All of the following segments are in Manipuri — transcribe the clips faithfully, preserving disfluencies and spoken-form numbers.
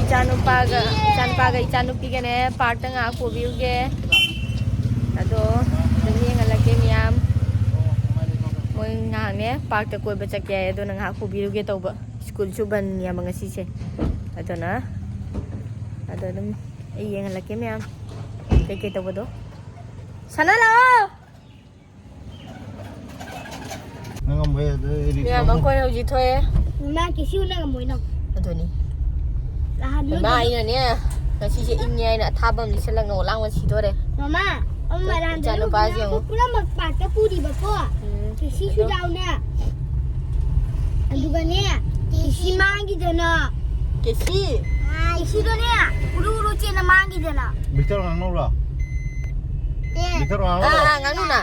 ꯏꯆꯥꯅꯨꯄꯥꯒ ꯏꯆꯥꯅꯨꯄꯥꯒ ꯏꯆꯥꯅꯨꯄꯤꯒꯅꯦ ꯄꯥꯔꯛꯇ ꯉꯥꯏꯍꯥꯛ ꯄꯨꯕꯤꯔꯨꯒꯦ꯫ ꯑꯗꯣ ꯑꯗꯨꯝ ꯌꯦꯡꯍꯜꯂꯛꯀꯦ ꯃꯤꯌꯥꯝ꯫ ꯃꯣꯏ ꯉꯥꯏꯍꯥꯛꯅꯦ ꯄꯥꯔꯛꯇ ꯀꯣꯏꯕ ꯆꯠꯀꯦ ꯍꯥꯏ, ꯑꯗꯨꯅ ꯉꯥꯏꯍꯥꯛ ꯄꯨꯕꯤꯔꯨꯒꯦ ꯇꯧꯕ꯫ ꯁ꯭ꯀꯨꯜꯁꯨ ꯕꯟꯅꯦꯕ ꯉꯁꯤꯁꯦ꯫ ꯑꯗꯨꯅ ꯑꯗꯣ ꯑꯗꯨꯝ ꯑꯩ ꯌꯦꯡꯍꯜꯂꯛꯀꯦ ꯃꯌꯥꯝ꯫ ꯀꯩꯀꯩ ꯇꯧꯕꯗꯣ꯫ ꯁꯅꯥ ꯂꯥꯛꯑꯣ꯫ ꯅꯪ ꯉꯝꯃꯣꯏ, ꯑꯗꯨ ꯔꯤꯛꯁ ꯃꯌꯥꯝ ꯂꯧꯅꯨ꯫ ꯑꯩꯈꯣꯏ ꯍꯧꯖꯤꯛ ꯊꯣꯛꯑꯦ꯫ ꯃꯥ ꯀꯩꯁꯨ ꯅꯪ ꯉꯝꯃꯣꯏ ꯅꯪ꯫ ꯑꯗꯨꯅꯤ꯫ ꯅꯍꯥꯟ ꯃꯥ ꯅꯣꯏꯒꯤ ꯑꯩꯅꯅꯦ ꯉꯁꯤꯁꯦ ꯏꯪꯉꯦ ꯍꯥꯏꯅ ꯑꯊꯥꯕ ꯑꯃ ꯂꯤꯠꯁꯜꯂꯛꯅ ꯑꯣꯂꯥꯡ ꯁꯤꯗꯣꯔꯦ꯫ ꯃꯃꯥ, ꯑꯃ ꯃꯔꯥꯟꯗ ꯏꯆꯥꯅꯨꯄꯥꯁꯦ ꯌꯦꯡꯉꯨ꯫ ꯄꯨꯝꯅꯃꯛ ꯄꯥꯔꯛꯇ ꯄꯨꯔꯤꯕꯀꯣ꯫ ꯎꯝ, ꯀꯩꯁꯤꯁꯨ ꯑꯗꯣ ꯌꯥꯎꯅ꯫ ꯑꯗꯨꯒꯅꯦ, ꯀꯦꯁꯤ ꯃꯥꯡꯈꯤꯗꯅ꯫ ꯀꯦꯁꯤ? ꯀꯦꯁꯤꯗꯣꯅꯦ, ꯎꯔꯨ ꯎꯔꯨ ꯆꯦꯟꯅ ꯃꯥꯡꯈꯤꯗꯅ꯫ ꯚꯤꯛꯇꯔ ꯉꯥꯡꯅꯧꯔꯣ? ꯑꯦ꯫ ꯚꯤꯛꯇꯔ ꯑꯥ, ꯉꯥꯡꯅꯧꯔꯣ? ꯑꯥ, ꯉꯥꯡꯅꯨꯅ꯫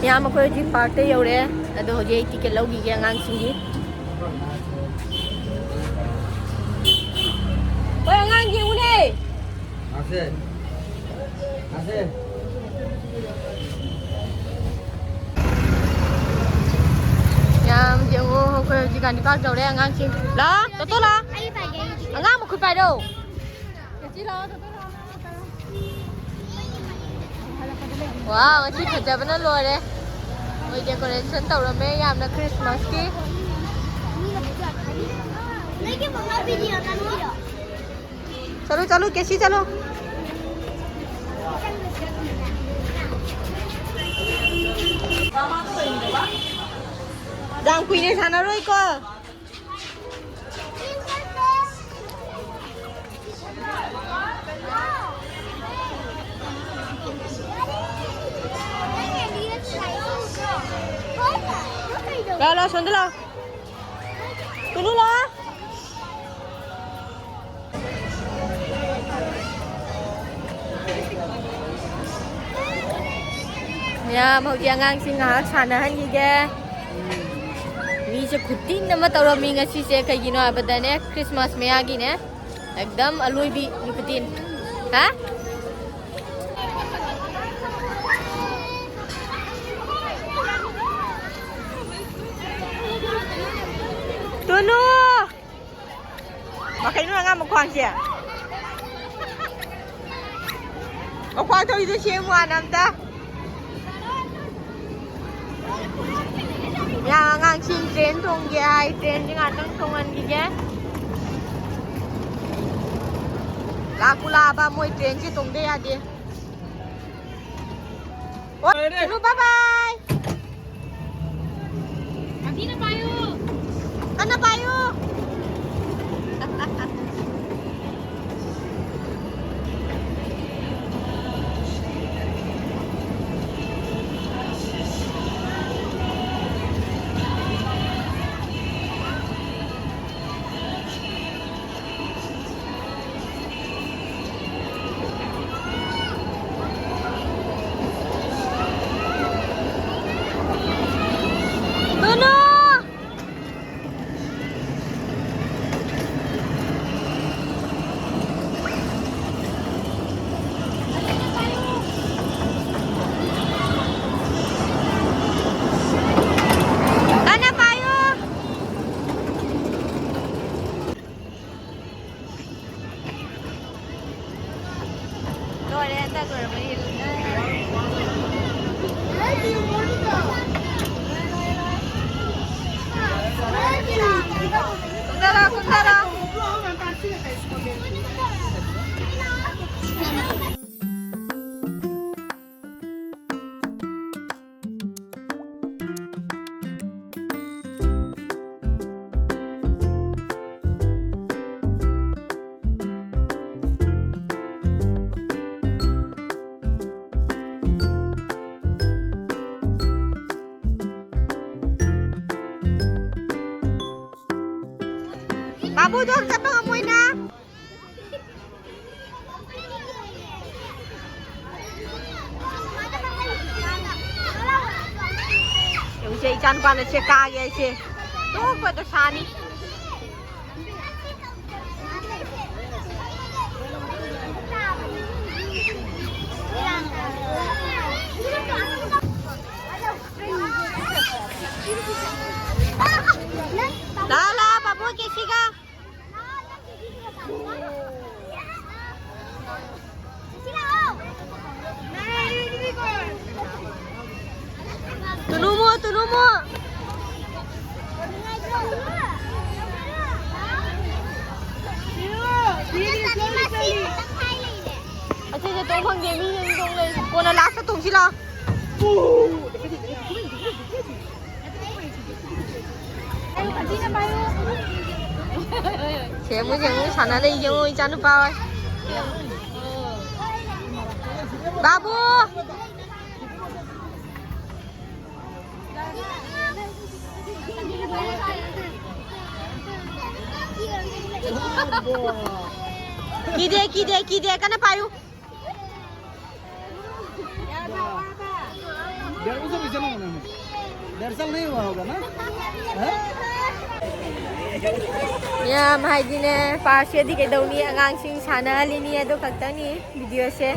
ꯃꯌꯥꯝ ꯑꯩꯈꯣꯏ ꯍꯧꯖꯤꯛ ꯄꯥꯔꯛꯇ ꯌꯧꯔꯦ꯫ ꯑꯗꯣ ꯍꯧꯖꯤꯛ ꯑꯩ ꯇꯤꯀꯦꯠ ꯂꯧꯈꯤꯒꯦ ꯑꯉꯥꯡꯁꯤꯡꯒꯤ꯫ ꯍꯣꯏ, ꯑꯉꯥꯡ ꯌꯦꯡꯉꯨꯅꯦ꯫ ꯉꯥꯁꯦ꯫ ꯉꯥꯁꯦ꯫ ꯌꯥꯝ ꯌꯦꯡꯉꯣ, ꯑꯩꯈꯣꯏ ꯍꯧꯖꯤꯛꯀꯥꯟꯗꯤ ꯄꯥꯛ ꯇꯧꯔꯦ ꯑꯉꯥꯡꯁꯤꯡ꯫ ꯂꯥꯛꯑꯣ, ꯇꯣꯇꯣ ꯂꯥꯛꯑꯣ꯫ ꯑꯉꯥꯡ ꯃꯈꯨꯠ ꯄꯥꯏꯔꯣ꯫ ꯋꯥꯎ, ꯉꯁꯤ ꯐꯖꯕꯅ ꯂꯣꯏꯔꯦ꯫ ꯃꯣꯏ decoration ꯇꯧꯔꯝꯃꯦ ꯌꯥꯝꯅ Christmas ꯀꯤ꯫ ꯆꯠꯂꯨ, ꯆꯠꯂꯨ, ꯀꯦꯁꯤ, ꯆꯠꯂꯨ꯫ ꯌꯥꯝ ꯀꯨꯏꯅ ꯁꯥꯟꯅꯔꯣꯏꯀꯣ꯫ ꯂꯥꯎ, ꯂꯥꯎ, ꯁꯣꯝꯗ ꯂꯥꯎ꯫ ꯇꯨꯂꯨ ꯂꯥꯎ꯫ ꯃꯌꯥꯝ ꯍꯧꯖꯤꯛ ꯑꯉꯥꯡꯁꯤꯡ ꯉꯥꯏꯍꯥꯛ ꯁꯥꯟꯅꯍꯟꯈꯤꯒꯦ꯫ ꯃꯤꯁꯦ ꯈꯨꯇꯤꯟ ꯑꯃ ꯇꯧꯔꯝꯃꯤ ꯉꯁꯤꯁꯦ, ꯀꯩꯒꯤꯅꯣ ꯍꯥꯏꯕꯗꯅꯦ, Christmas ꯃꯌꯥꯒꯤꯅꯦ꯫ ꯑꯦꯛꯗꯝ ꯑꯂꯣꯏꯕꯤ ꯈꯨꯇꯤꯟ꯫ ꯍꯥ? ꯇꯨꯅꯨ! ꯀꯩꯅꯣ ꯑꯉꯥꯡ ꯃꯈ꯭ꯋꯥꯡꯁꯦ? ꯃꯈ꯭ꯋꯥꯡ ꯊꯧꯔꯤꯗꯣ ꯁꯦꯝꯃꯨ ꯍꯥꯟꯅ ꯑꯝꯇ꯫ ꯌꯥ, ꯑꯉꯥꯡꯁꯤꯡ ꯇ꯭ꯔꯦꯟ ꯇꯣꯡꯒꯦ ꯍꯥꯏ, ꯇ꯭ꯔꯦꯟꯁꯦ ꯉꯥꯛꯇꯪ ꯇꯣꯡꯍꯟꯈꯤꯒꯦ꯫ ꯂꯥꯛꯄꯨ ꯂꯥꯛꯑꯕ, ꯃꯣꯏ ꯇ꯭ꯔꯦꯟꯁꯦ ꯇꯣꯡꯗ ꯌꯥꯗꯦ꯫ ꯑꯣ, ꯂꯣꯏꯔꯦ꯫ ꯆꯠꯂꯨ, bye bye꯫ ꯀꯟꯅ ꯄꯥꯏꯌꯨ꯫ ꯅꯣꯅꯣ! ꯀꯟꯅ ꯄꯥꯏꯌꯨ꯫ ꯂꯣꯏꯔꯦ, ꯍꯟꯗꯛ ꯂꯣꯏꯔꯕ ꯌꯦꯜꯂꯨ꯫ ꯀꯨꯝꯊꯔꯣ, ꯀꯨꯝꯊꯔꯣ꯫ ꯕꯥꯕꯨꯗꯣ ꯆꯠꯄ ꯉꯝꯃꯣꯏꯅ꯫ ꯌꯦꯡꯉꯨꯁꯦ, ꯏꯆꯥ ꯅꯨꯄꯥꯅ ꯁꯦ ꯀꯥꯒꯦ ꯍꯥꯏꯁꯦ ꯇꯣꯛꯄꯗ ꯁꯥꯅꯤ꯫ ꯂꯥ, ꯂꯥ, ꯕꯥꯕꯨ ꯀꯦꯁꯤꯒ꯫ ꯂꯥꯎ꯫ ꯁꯦꯡꯉꯨ, ꯁꯦꯡꯉꯨ, ꯁꯥꯟꯅ ꯂꯩ, ꯌꯦꯡꯉꯨ, ꯏꯆꯥꯅꯨꯄꯥ ꯍꯣꯏ꯫ ꯕꯥꯕꯨ! ꯀꯤꯗꯦ, ꯀꯤꯗꯦ, ꯀꯤꯗꯦ, ꯀꯟꯅ ꯄꯥꯏꯌꯨ꯫ डेढ़ सौ पीछे नहीं होना है। डेढ़ सौ नहीं हुआ होगा ना? हाँ? ꯌꯥꯝ ꯍꯥꯏꯗꯤꯅꯦ, ꯄꯥꯔꯛꯁꯤꯗꯤ ꯀꯩꯗꯧꯅꯤ, ꯑꯉꯥꯡꯁꯤꯡ ꯁꯥꯟꯅꯍꯜꯂꯤꯅꯤ, ꯑꯗꯨ ꯈꯛꯇꯅꯤ ꯚꯤꯗꯤꯑꯣꯁꯦ꯫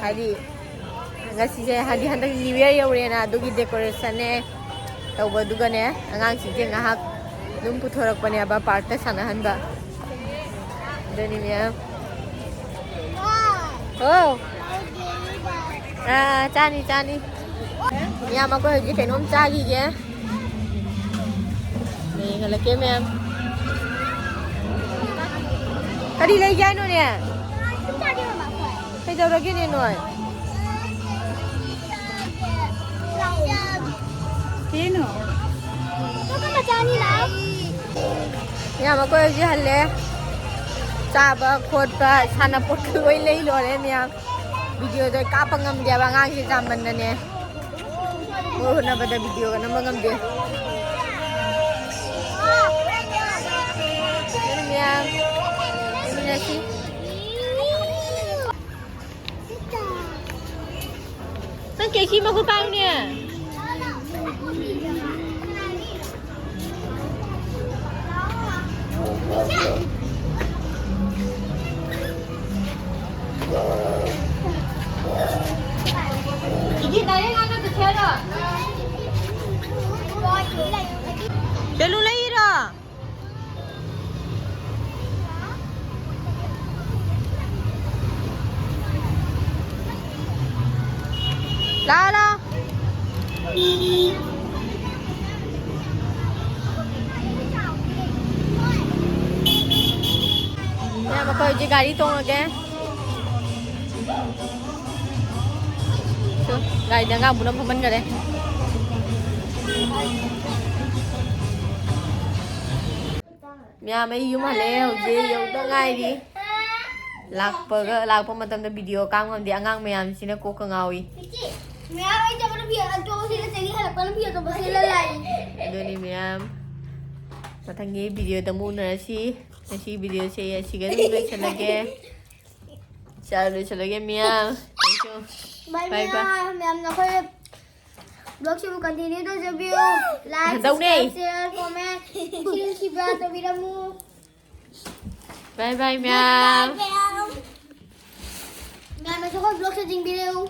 ꯍꯥꯏꯗꯤ ꯉꯁꯤꯁꯦ ꯍꯥꯏꯗꯤ ꯍꯟꯗꯛ ꯅ꯭ꯌꯨ ꯌꯔ ꯌꯧꯔꯦꯅ, ꯑꯗꯨꯒꯤ ꯗꯦꯀꯣꯔꯦꯁꯟꯅꯦ ꯇꯧꯕꯗꯨꯒꯅꯦ, ꯑꯉꯥꯡꯁꯤꯡꯁꯦ ꯉꯥꯏꯍꯥꯛ ꯑꯗꯨꯝ ꯄꯨꯊꯣꯔꯛꯄꯅꯦꯕ ꯄꯥꯔꯛꯇ ꯁꯥꯟꯅꯍꯟꯕ꯫ ꯑꯗꯨꯅꯤ ꯃꯌꯥꯝ꯫ ꯑꯣ꯫ ꯑꯥ, ꯆꯥꯅꯤ, ꯆꯥꯅꯤ꯫ ꯃꯌꯥꯝ ꯑꯩꯈꯣꯏ ꯍꯧꯖꯤꯛ ꯀꯩꯅꯣꯝ ꯆꯥꯈꯤꯒꯦ꯫ ꯌꯦꯡꯍꯜꯂꯛꯀꯦ ꯃꯌꯥꯝ꯫ ꯀꯔꯤ ꯂꯩꯒꯦ ꯍꯥꯏꯅꯣꯅꯦ? ꯀꯩꯗꯧꯔꯒꯦꯅꯦ ꯅꯣꯏ? ꯀꯩꯅꯣ? ꯃꯌꯥꯝ ꯑꯩꯈꯣꯏ ꯍꯧꯖꯤꯛ ꯍꯜꯂꯦ꯫ ꯆꯥꯕ ꯈꯣꯠꯄ ꯁꯥꯟꯅꯄꯣꯠꯀ ꯂꯣꯏ ꯂꯩ ꯂꯣꯏꯔꯦ ꯃꯌꯥꯝ꯫ ꯚꯤꯗꯤꯑꯣꯗꯣ ꯑꯩ ꯀꯥꯞꯄ ꯉꯝꯗꯦꯕ, ꯑꯉꯥꯡꯁꯦ ꯌꯥꯝꯃꯟꯗꯅꯦ꯫ ꯃꯣꯏ ꯍꯣꯠꯅꯕꯗ ꯚꯤꯗꯤꯑꯣꯒ ꯅꯝꯕ ꯉꯝꯗꯦ꯫ ꯑꯗꯨꯅ ꯃꯌꯥꯝ ꯌꯦꯡꯃꯤꯟꯅꯁꯤ꯫ ꯅꯪ ꯀꯦꯁꯤ ꯃꯈꯨꯠ ꯄꯥꯏꯌꯨꯅꯦ꯫ ꯏꯗꯤ ꯗꯥꯏꯔꯦꯛ ꯉꯥꯡꯅ ꯆꯠꯁꯦ ꯍꯥꯏꯔꯣ? ꯕꯦꯂꯨꯟ ꯂꯩꯔꯤꯔꯣ? ꯂꯥꯛꯑꯣ, ꯂꯥꯛꯑꯣ꯫ ꯃꯌꯥꯝ, ꯑꯩꯈꯣꯏ ꯍꯧꯖꯤꯛ ꯒꯥꯔꯤ ꯇꯣꯡꯉꯒꯦ꯫ ꯒꯥꯔꯤꯗ ꯑꯉꯥꯡꯕꯨꯅ ꯐꯝꯍꯟꯈꯔꯦ꯫ ꯃꯌꯥꯝ, ꯑꯩ ꯌꯨꯝ ꯍꯜꯂꯛꯑꯦ, ꯍꯧꯖꯤꯛ ꯌꯧꯗ ꯉꯥꯏꯔꯤ꯫ ꯂꯥꯛꯄꯒ, ꯂꯥꯛꯄ ꯃꯇꯝꯗ ꯚꯤꯗꯤꯑꯣ ꯀꯥꯞ ꯉꯝꯗꯦ, ꯑꯉꯥꯡ ꯃꯌꯥꯝꯁꯤꯅ ꯀꯣꯛꯀ ꯉꯥꯎꯏ꯫ ꯃꯌꯥꯝ, ꯑꯩ ꯆꯠꯄꯗ ꯐꯤ ꯑꯆꯧꯕ ꯁꯦꯠꯂ ꯆꯦꯜꯂꯤ, ꯍꯜꯂꯛꯄꯅ ꯐꯤ ꯑꯆꯧꯕ ꯁꯦꯠꯂ ꯂꯥꯛꯏ꯫ ꯑꯗꯨꯅꯤ ꯃꯌꯥꯝ, ꯃꯊꯪꯒꯤ ꯚꯤꯗꯤꯑꯣꯗ ꯑꯃꯨꯛ ꯎꯅꯔꯁꯤ꯫ ꯉꯁꯤ ꯚꯤꯗꯤꯑꯣꯁꯦ ꯑꯩ ꯑꯁꯤꯒ ꯑꯗꯨꯝ ꯂꯣꯏꯁꯤꯜꯂꯒꯦ꯫ ꯆꯥ ꯂꯣꯏꯁꯤꯜꯂꯒꯦ ꯃꯌꯥꯝ꯫ Thank you꯫ Bye, bye, bye꯫ ꯃꯌꯥꯝ, ꯃꯌꯥꯝꯅ ꯑꯩꯈꯣꯏ vlogꯁꯤꯕꯨ continue ꯇꯧꯖꯕꯤꯌꯨ꯫ Like, ꯍꯟꯗꯧꯅꯦ꯫ Subscribe, share, comment, ꯅꯨꯡꯁꯤꯕ ꯇꯧꯕꯤꯔꯝꯃꯨ꯫ Bye bye ꯃꯌꯥꯝ꯫ ꯃꯌꯥꯝꯅꯁꯨ ꯑꯩꯈꯣꯏ vlogꯁꯦ ꯌꯦꯡꯕꯤꯔꯛꯎ꯫